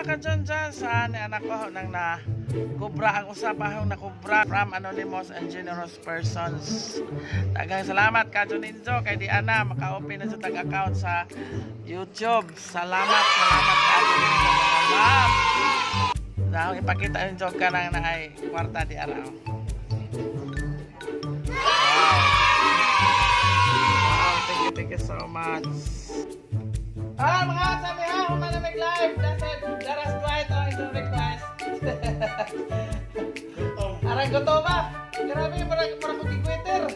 ka dyan sa ni anak ko nang na kubra ang usa pa akong nakubra from anonymous and generous persons. Daghang salamat ka Ninjo kay di ana maka-open na sa tag account sa YouTube. Salamat, salamat ka Ninjo, mga ma'am. Dahil ipakita ninyo ka nang naay kwarta di ara. Wow. Wow, thank you so much. Ah, mga sabi ha, human na live. That's it. Daras Dwight ang inyong request. Arang gutom ba? Grabe, parang parang kong gigwitter.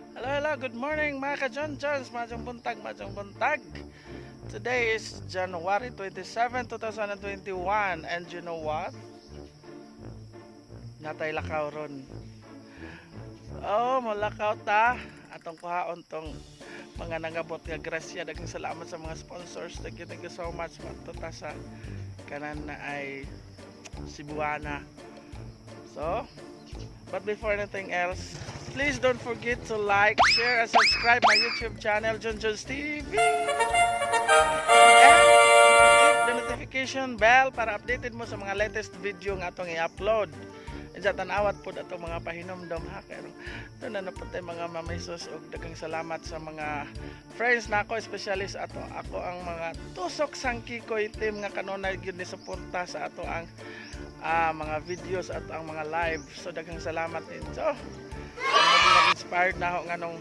Hello, hello, good morning, mga ka-John Johns, maayong buntag, maayong buntag. Today is January 27, 2021, and you know what? Natay lakaw ron. Oh, malakaw ta. Atong kuhaon tong mga nangabot nga grasya. Daghang salamat sa mga sponsors. Thank you so much. Mato ta sa kanan na ay Cebuana. So, but before anything else, please don't forget to like, share, and subscribe my YouTube channel, John John's TV. And click the notification bell para updated mo sa mga latest video nga atong i-upload. Diyan tanawat po atong mga pahinomdom ha kay doon na po tayo mga mamisos, og daghang salamat sa mga friends nako, especially sa ato ako ang mga Tusok Sangkikoy team nga kanunay gyud ni suporta sa ato ang mga videos at ang mga live. So daghang salamat ninyo. Inspired na ako nganong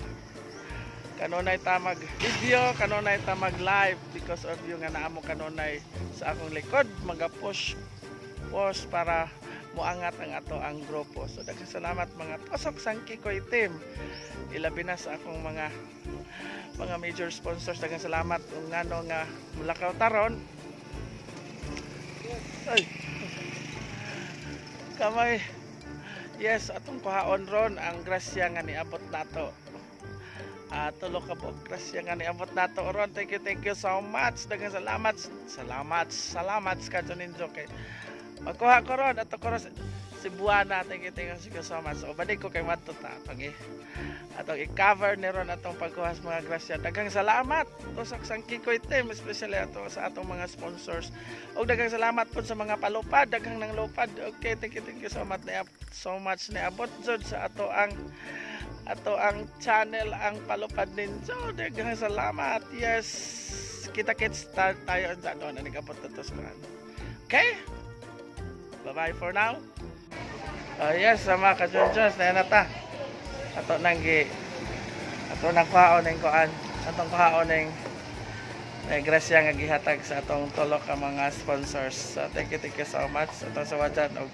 kanunay ta mag video, kanunay ta mag live because of you nga naamo kanunay sa akong likod maga push push para muangat ang ato ang grupo. So daghang salamat, mga Tusok Sangkikoy team. Ilabi na sa akong mga major sponsors, daghang salamat kung ngano nga mulakaw taron. Ay. Kamay. Yes, atong kuhaon ron ang grasya nga niabot nato. Ah, tulo ka buok grasya nga niabot nato ron. Thank you so much. Daghang salamat. Salamat. Salamat ka ninyo kay magkuha ko ron ato ko ron sa Cebuana. Thank you so much. So balik ko kay madto ta atong i-cover ni ron atong pagkuha sa mga grasya. Daghang salamat Tusok Sangkikoy team, especially ato sa atong mga sponsors. Og daghang salamat po sa mga palupad, daghang nang lupad. Okay, thank you so much na so much niabot jud sa ato ang channel ang palupad ninyo. Daghang salamat. Yes. Kita-kits tayo sa doon na nag-abot na to sa kuan. Okay? Bye-bye for now. Oh yes, sa mga ka-John na ta. Ato nang gi ato nang kuhaon ning kuan. Atong kuhaon ning may grasya nga gihatag sa atong tulo ka mga sponsors. So, thank you so much. Atong sa wajan og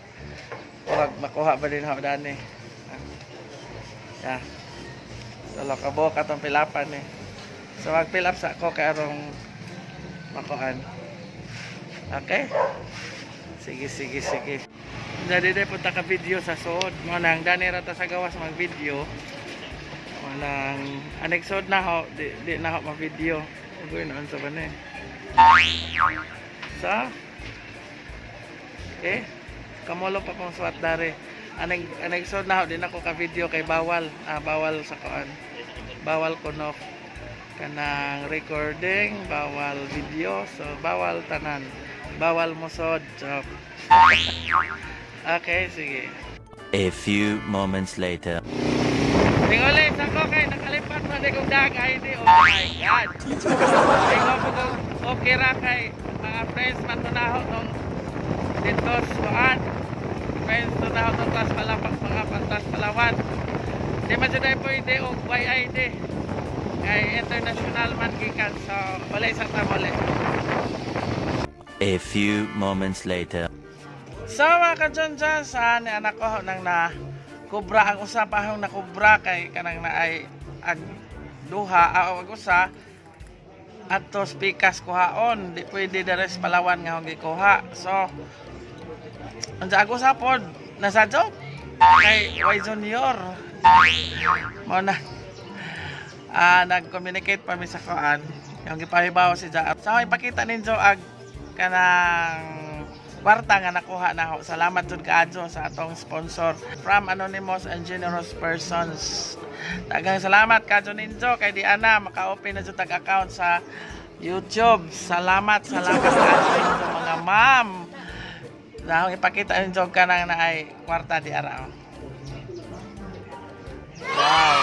wag makuha ba din ho dani. Yeah. Tulo ka buok atong fill-upan eh. So mag-fill up sa ako kay arong makuan. Okay? Sige, sige, sige. Dali dai punta ka video sa suod. Mo nang dani ra ta sa gawas mag video. Mo nang anig suod na ho, di na ho ma-video. Ugoy noon sa bane. Sa Okay. Kamulo pa kong suwat dari. Anig anig suod na ho, di na ko ka video kay bawal, bawal sa kuan. Bawal kuno kanang recording, bawal video, so bawal tanan. Bawal mosod. So, okay, sige. A few moments later. Tingoli, sa ko kay nakalipat man kong dag ID. Oh my God. Tingnan ko kung okay ra kay mga friends man to na tong dito sa kuan. Friends to na tong tas palapak mga pantas Palawan. Di man jud ay pwede og YID. Kay international man gikan, so wala sa ta muli. A few moments later. So mga ka-John John, sa ni anak ko nang na kubra ang usa pa akong nakubra kay kanang naay ag duha ag usa ato pikas kuhaon, di pwede dere sa Palawan nga akong gikuha. So unsa ako sa pod Nasa joke kay Y Junior. Mo na nag-communicate pa mi sa kuan. Yung gipahibaw si Ja. So ipakita ninyo ag kanang kwarta nga nakuha na ako. Salamat jud kaadyo sa atong sponsor from anonymous and generous persons. Daghang salamat kadyo ninyo kay di ana maka-open na jud tag account sa YouTube. Salamat, salamat kaadyo ninyo, mga ma'am. Dahil ipakita ninyo kanang naay kwarta di ara. Wow.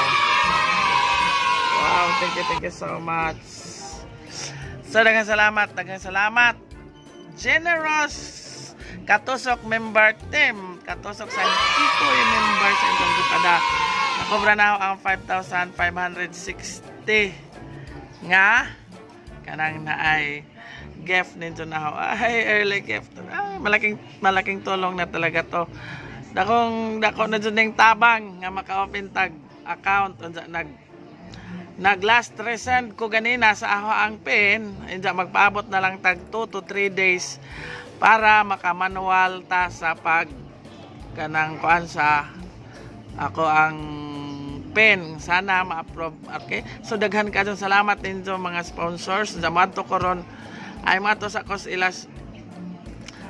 Wow, thank you so much. So, daghang salamat, daghang salamat. Generous Katusok member team, Katusok sa Kikoy member sa inyong gipada. Nakobra na ako ang 5,560 nga kanang naay gift ninyo na ako. Ay, early gift. Ay, malaking malaking tulong na talaga to. Dakong dako na jud ning tabang nga maka-open tag account unsa nag last resend ko ganina sa ako ang PIN, inja magpaabot na lang tag 2 to 3 days para makamanual ta sa pag kanang kuan sa ako ang PIN. Sana ma-approve. Okay, so daghan ka salamat ninyo, mga sponsors. Jamato ko ron ay mato sa kos ilas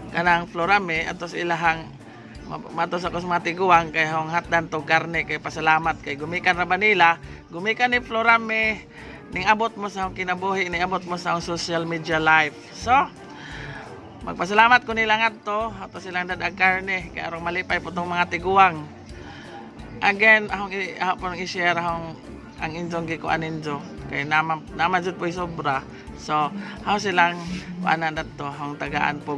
kanang Florame atos ilahang mato sa kos matiguang kay hong hatdan to karne kay pasalamat kay gumikan ra ba nila, gumikan ni Florame ning abot mo sa akong kinabuhi, ning abot mo sa akong social media life. So magpasalamat ko nila ngadto ato silang dadag karne kay arong malipay po tong mga tiguang. Again, akong ako pong i-share akong ang inyong gikuan ninyo kay naman naman jud po'y sobra. So how silang kuanan to akong tagaan po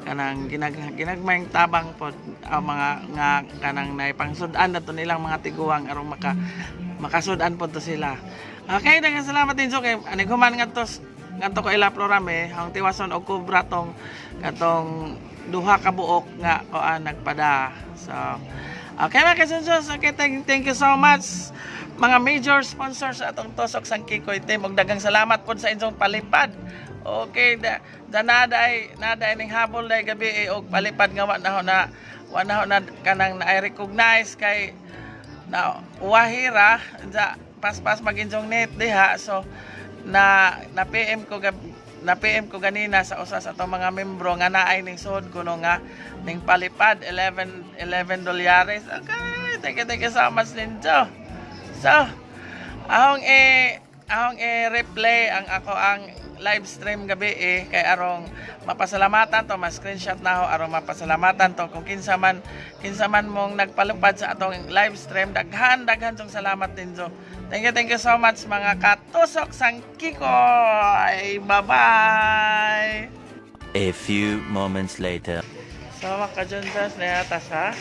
kanang ginagmayng tabang po ang mga nga kanang naipang-sudan na to nilang mga tiguang aron makasud-an po to sila. Okay, daghang salamat din. So kay anig human ngadto ngadto ko ila Florame ang tiwason og kubra tong katong duha ka buok nga kuan nagpada. So okay, mga kasunsos, okay, thank you so much, mga major sponsors sa atong Tusok Sang Kikoy team. Ug daghang salamat pod sa inyong palipad. Okay, da naday naday ning habol day gabi eh, og palipad nga wa na ho na kanang na recognize kay na wahira ja paspas mag-inyong net diha. So na PM ko na PM ko ganina sa usa sa atong mga membro nga naay ning sud kuno nga ning palipad 11 dolyares. Okay, thank you so much ninyo. So ahong e replay ang ako ang live stream gabi eh kay arong mapasalamatan to, ma-screenshot na ho arong mapasalamatan to kung kinsa man mong nagpalupad sa atong live stream. Daghan daghan tong salamat ninyo. Thank you so much, mga katusok sang Kikoy. Bye bye. A few moments later. So mga kajunsas na yata sa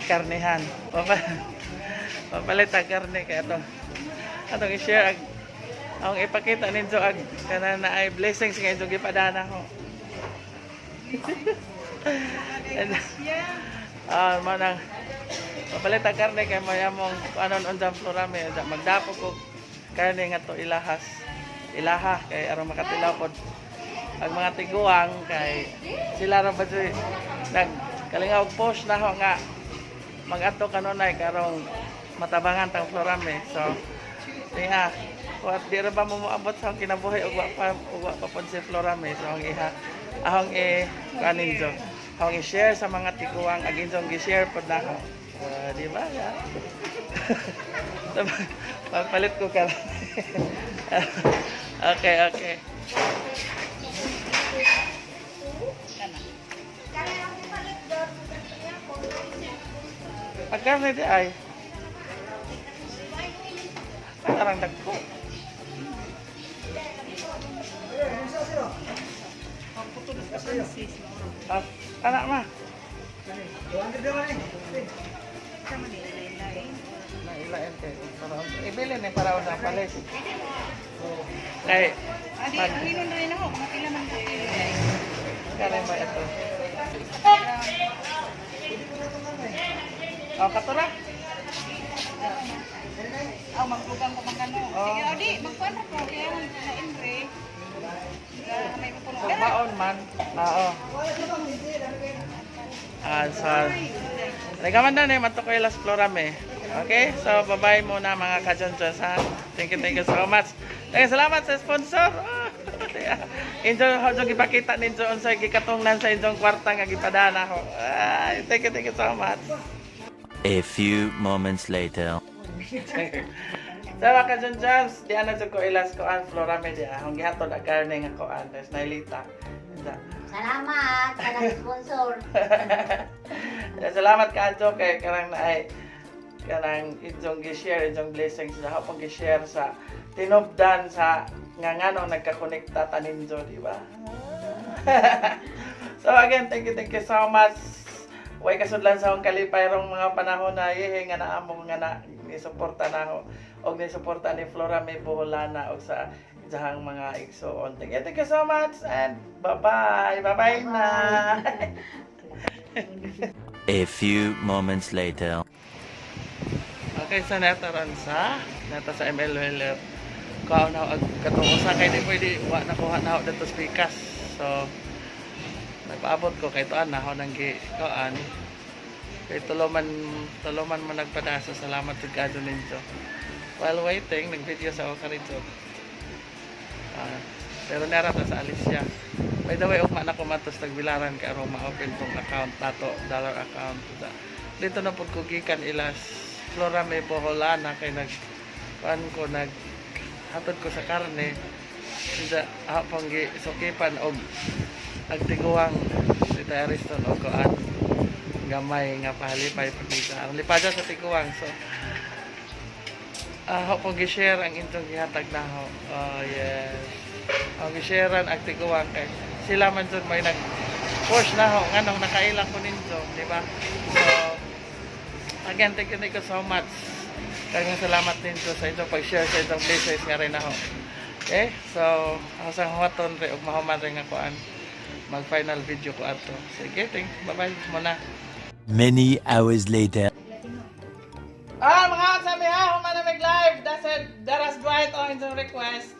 karnihan. Papalit ang karne kaya to. Atong i-share ag ang ipakita ninyo ag kana na ay blessings nga inyong gipadana ko. And, manang papalit ang karne kay mayamong anon unjang Florame magdapok og karne nga to ilahas ilaha kay aron makatilaw pod ang mga tiguang kay sila ra ba jud nag kalingaw post na ho nga mag-adto kanunay karong matabangan tang Florame. So niya wat di ra ba mo moabot sa akong kinabuhi ug wa pa pod si Florame. So ang iha ahong e kaninjo ahong i-share sa mga tiguang ag inyong gi-share pod nako. Di ba ya? Papalit ko ka. Okay. Pagkarne di ay. Parang dagko. Ah, anak ma. Nailain kay para ibili ni para sa palit. Kay Adi, mag ang inon rin ako, mga pila man ko kilo guys. Kare ba ito? Oh, katura. Aw, maglugang ko man kano. Oh. Sige, adi, magkuan ra ko kaya man na inre. May mapuno. So, baon man. Oo. Ah, so, Nagaman na mato ko ilas Florame. Okay? So, bye-bye muna, mga kajonjons, ha. Thank you so much. Thank you, salamat sa sponsor. Enjoy ho jong ipakita ninyo unsay gikatungnan sa inyong kwarta nga gipadana ho. Ay, thank you so much. A few moments later. Sa mga kajonjons, di ana jud ko ilas ko ang Florame di akong gihatod ang karne nga koan, there's nailita. Salamat sa nag-sponsor. Salamat ka kay karang na ay kanang inyong gi-share inyong blessings sa hapong gi-share sa tinubdan sa nga ngano nagkakonekta ta ninyo, di ba? So again, thank you so much. Way kasudlan sa akong kalipay rong mga panahon na yehe nga naamo nga na ni-suporta na ako og ni-suporta ni Flora May Boholana og sa iyahang mga igsoon. Thank you so much and bye-bye. Bye-bye na. A few moments later. Okay, sa neta ron sa ML Weller. Kuha na ag katong usa kay di pwede wa na kuha na ako dito sa pikas. So nagpaabot ko kay tuan na ako nang gi kuan. Kay tulo man mo nagpadasa, salamat sa God ninyo. While waiting, nag-video sa ako karito. Ah, pero nara ta sa Alicia. By the way, ugma na ko matos tagbilaran kay aron ma-open tong account nato, dollar account. Dito na pud ko gikan ilas Flora May Boholana kay nag kuan ko, nag hatod ko sa karne. Sa hapong gi sukipan og agtiguang si Tay Ariston og kuan gamay nga pahalipay pagkita. Ang lipada sa tiguang, so ah uh, gi-share ang intong gihatag na ho. Oh, yes. Ang gi-sharean ang tiguang kay sila man jud may nag push na ho nganong nakaila ko ninyo, di ba? So again, thank you so much. Daghang salamat ninyo sa inyong pag-share sa inyong blessings nga rin ako. Okay? So, ako sa huwaton rin, ug mahuman rin ako an mag-final video ko ato. Sige, thank, bye-bye muna. Many hours later. Ah, mga sabi ha, human na mag-live. That's it. Daras Dwight ang inyong request.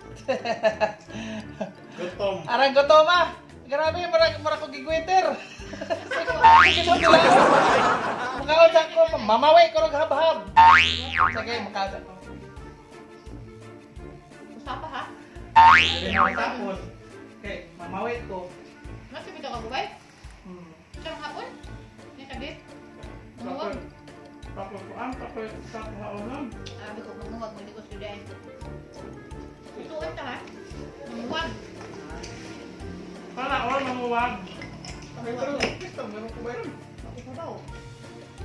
Gutom. Arang gutom ah. Grabe, mura, mura ko gigwitter. Mukhaon sa ko, mamaway ko rog habhab. Sige, mukhaon sa ko. Usapa ha? Tapos, okay, mamaway ko. Mas ito ka bugay? Siyang hapon? Ni kabit? Manguwag? Tapos, ang tapos sa haonan. Sabi ko, manguwag mo, hindi ko sudahin. Tutuan ta ha? Manguwag. Para, oh, manguwag. Manguwag. Meron ko ba yun? Ako pa ba oh?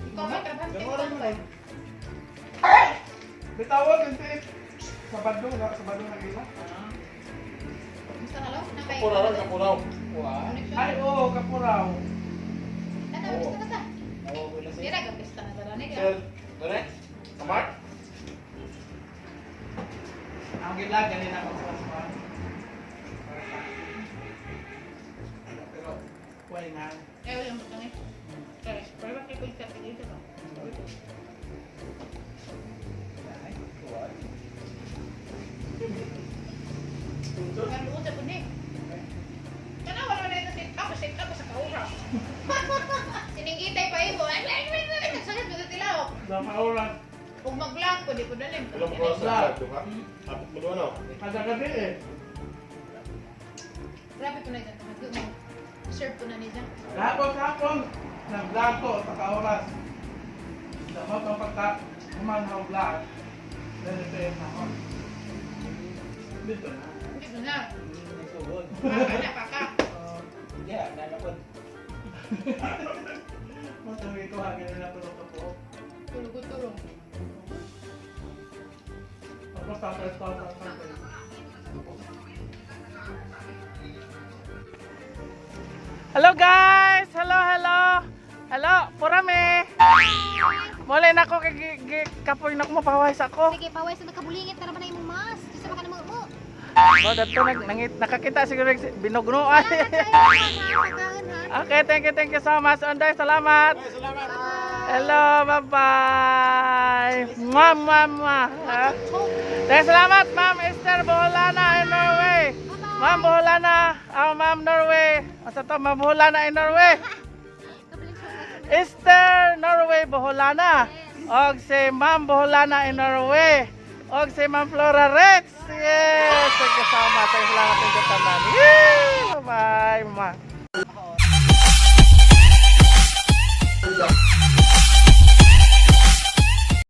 Ikaw man, trabante ko ba? Bitawag, hindi. Sa Badong nagila. Basta ka lang, nakay. Kapuraw, kapuraw. Ay, oo, kapuraw. Tata, basta na ta. Dira, gapista na tara niya. Sir, dali? Kamar? Ang gilag, ganun ako sa sa. Pero, wala na. Eh, wala mo tangay. Sorry, pero bakit ko yung sabi dito ba? Ang sa punik. Kana wala na ito sit up, sit up sa kaura. Siningitay pa ibo. Ay, ay, ay, ay, nagsakit ko sa tilaw. Sa oras. Kung maglang ko, di ko dalim. Alam ko sa vlog, ha? Hapit mo doon, oh. Kada gabi eh. Grabe ko na ito. Serve ko na niya. Kahapon, kahapon, nag-vlog ko sa kaoras. Damot ang pagka humanhaw vlog. Ganito yung nahon. Dito na. Dito na. Paka na, paka. Yeah, nalakod. Matuwi ko, hagin na tulog ako. Tulog-tulog. Tapos tatay, tatay, tatay. Hello guys! Hello, hello! Hello, purame! Muli na ako kay kapoy na ko mapawais ako. Sige, paway sa nakabulingit na naman na imong mas. Di sa baka na mo. Oh, dato nag nangit nakakita siguro binugnuan. Salamat sa inyo, ha? Pagkaon, ha? Okay, thank you so much. Anday, salamat. Hello, bye-bye. Mwah, mwah, mwah. Ha? Thank salamat, Ma'am Esther Boholana in Norway. Ma'am Boholana, oh, Ma'am Norway. Asa to, Ma'am Boholana in Norway. Kapiling sa Esther Norway Boholana. Og si Ma'am Boholana in Norway. Og si Ma'am Flora Rex. Yes! Thank you so much. Thank you, salamat, thank you tanan. Yay! Bye-bye, mama.